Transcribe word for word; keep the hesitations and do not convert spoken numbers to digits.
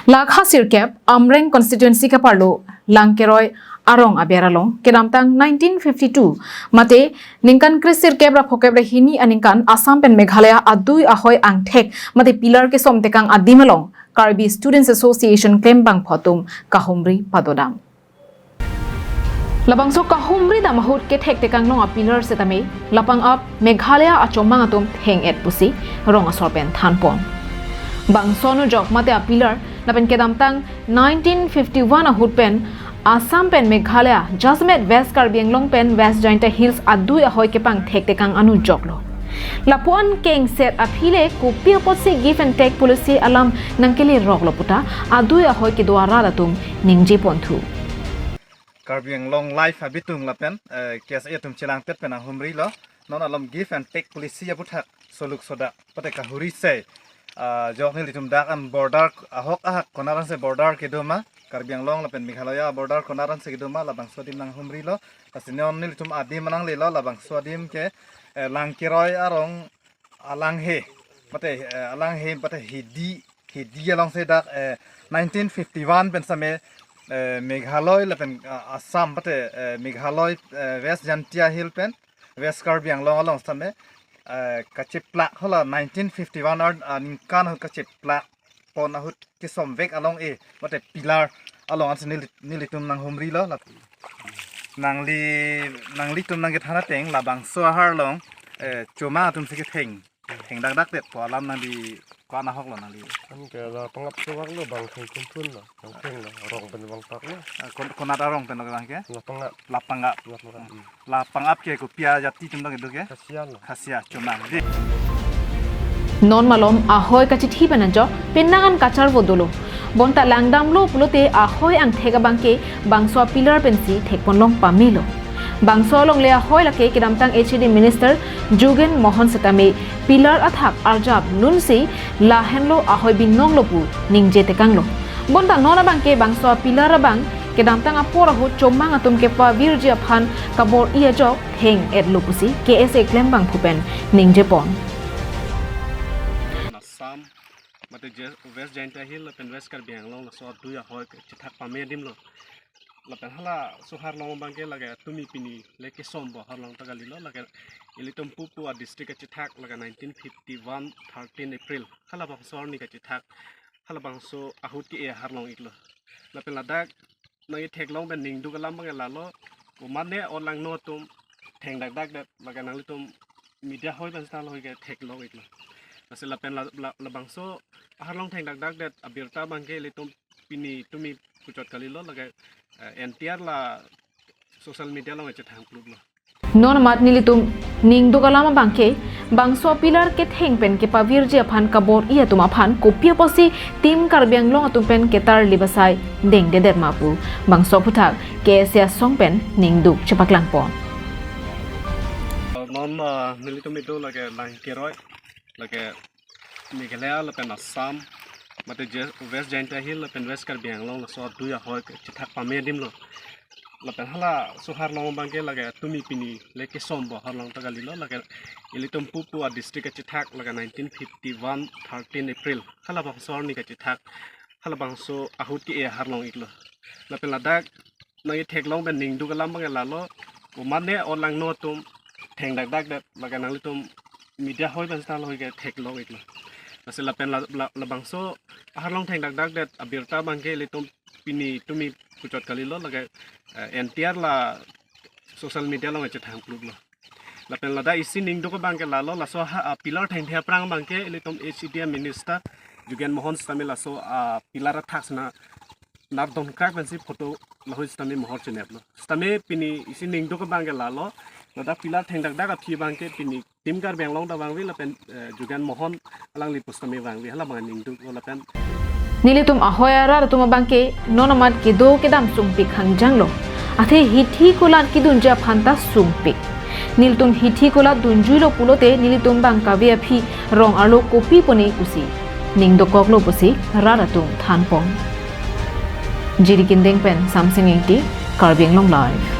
Lakha sirkep Amreng constituency kaparlo Langkeroi arong aber along kedamtang nineteen fifty-two mate ningkan kre sirkep ra phokep ra hini aningkan Assam pen Meghalaya adui ahoi angthek mate pillar kesom tekang adim along Karbi Students Association klembangphu atum kahumri padodam. Labangso kahumri dam ahut kethek tekang long a pillar setame lapangap Meghalaya achomang atum theng-et pusi rong asor pen thanpon. Bangso anujok mate a pillar lapen kedamtang nineteen fifty-one ahut pen Assam pen Meghalaya jasemet West Karbi Anglong pen West Jaintia Hills adui ahoi kepangthek tekang anujoklo. Lapuan kengset aphi le kopi apotsi give and take policy alam nangkele roklo puta adui ahoi kedo arat atum ningjeponthu. Karbi Anglong Live abitung lapen, eh, K S A atum chelangpet pen ahumrilo. Non alom give and take policy aputhak soluk soda pate kahuri sei. Ah, jok nelitum dak an border ahok ahak konaransi border kedo ma, Karbi Anglong lapen Meghalaya border konaransi kedo ma, labangso adim nanghumrilo. Lasi non nelitum adim nanglelo, labangso adim ke, eh, Langkeroi arong alanghe, mate, eh, alanghe, mate hidi, hidi alongsi dak, eh, nineteen fifty-one pen same, eh, Meghalaya lapen, ah, Assam, mate, eh, Meghalaya, eh, West Jaintia Hill pen West Karbi Anglong along same, eh, kacheplak hala nineteen fifty-one ar, ah, ningkan ahut kacheplak pon ahut kesomvek along e, mate pillar along ansi neli-, nelitum nanghumrilo lap-, nangli, nanglitum nangkethan ateng labangso aharlong, eh, chomang atumsi ketheng, thengdakdakdet pu alam nangli ko-an ahoklo nangli? Anke lapangap chowaklo, bang thengthunthunlo, bang thenglo, rong pen bang paklo. Eh, kon-, konat arong pen lo bang ke? Lapangap. Lapangap. Lapangap. Hmm. Lapangap ke kopi ajati atum dong kedo ke? Khasia lo. Khasia chomang di. Non malom ahoi kachithi pen ajok penang an kacharvo dolo. Bonta langdamlo pulote ahoi angthek abangke bangso a pillar pensi thekponlong pamelo. Bangso alongle ahoi lake kedamtang H A D Minister Jugen Mohan setame pillar athak arjap lunsi lahenlo ahoi binonglo pu ningje tekanglo. Bonta non abangke bangso a pillar abang kedamtang apor ahut chomang atum kepavirji aphan kabor-i ajok theng-etlo pusi K S A klembangphu pen ningjepon. Assam, mate je-, West Jaintia Hill lapen West Karbi Anglong laso adui ahoi kachethak pame adimlo. Lapen halaso aharlong abangke lake tumi pini le kesom pu aharlong ta kalilo, lake ilitum pupu a district kachethak lake nineteen fifty-one thirteen April. Halabangso arni kachethak, halabangso ahut ke-e aharlong iklo. Lapen ladak nangketheklong pen ningduk alam abangke lalo, komatne olangno atum thengdakdakdet, lake nanglitum media hoi pen seta lahoi ketheklong iklo. Lasi lapen la, la, labangso aharlong thengdakdakdet abirta abangke ilitum pini tumi puchot kalilo, lake, eh, N T R la social media along chethang plutlo. Non amat nelitum ningduk alam abangke bangso a pillar ketheng pen kepavirji aphan kabor-i atum aphan kopi apotsi Team Karbi Anglong atum pen ketarli basai dengdedet ma pu bangso aphuthak K S A asong pen ningduk chepaklangpon. Non, ah, nelitum itum lake Langkeroi, lake Meghalaya lapen Assam, mate je-, West Jaintia Hill lapen West Karbi Anglong laso adui ahoi kachethak pame adimlo. Lapen halaso aharlong abangke lake tumi pini le kesom pu aharlong ta kalilo, lake ilitum pupu a district kachethak lake nineteen fifty-one thirteen April. Halabangso arni kachethak, halabangso ahut ke-e aharlong iklo. Lapen ladak nangketheklong pen ningduk alam abangke lalo, komatne olangno atum thengdakdakdet, lake nanglitum media hoi pen seta lahoi ketheklong iklo. Lasi lapen la, la, labangso aharlong thengdakdakdet abirta abangke ilitum pini tumi puchot kalilo, lake, eh, N T R la social media along chethang plutlo. Lapen ladak isi ningduk abangke lalo, laso ha, ah, pillar thengthe aphrang abangke ilitum H A D a minister Jugen Mohan setame laso, ah, pillar athak sena nap donkrak pensi photo lahoi setame mohor chineplo. Setame pini isi ningduk abangke lalo, ladak pillar thengdakdak aphi abangke pini Team Karbi Anglong ta vangve lapen, eh, Jugen Mohan alangli pu setame vangve, halabang ningduk lapen. Nelitum ahoi arat atum abangke non amat kedo kedam sungpik hangjanglo. Athe hithi kolat kedunji aphan ta sungpik. Nelitum hithi kolat dunjuilo pulote nelitum bang kave aphi rong arlo kopi pone pusi ningdokoklo pusi rat atum thanpon. Jirikindeng pen Samsing Ingti, Karbi Anglong Live.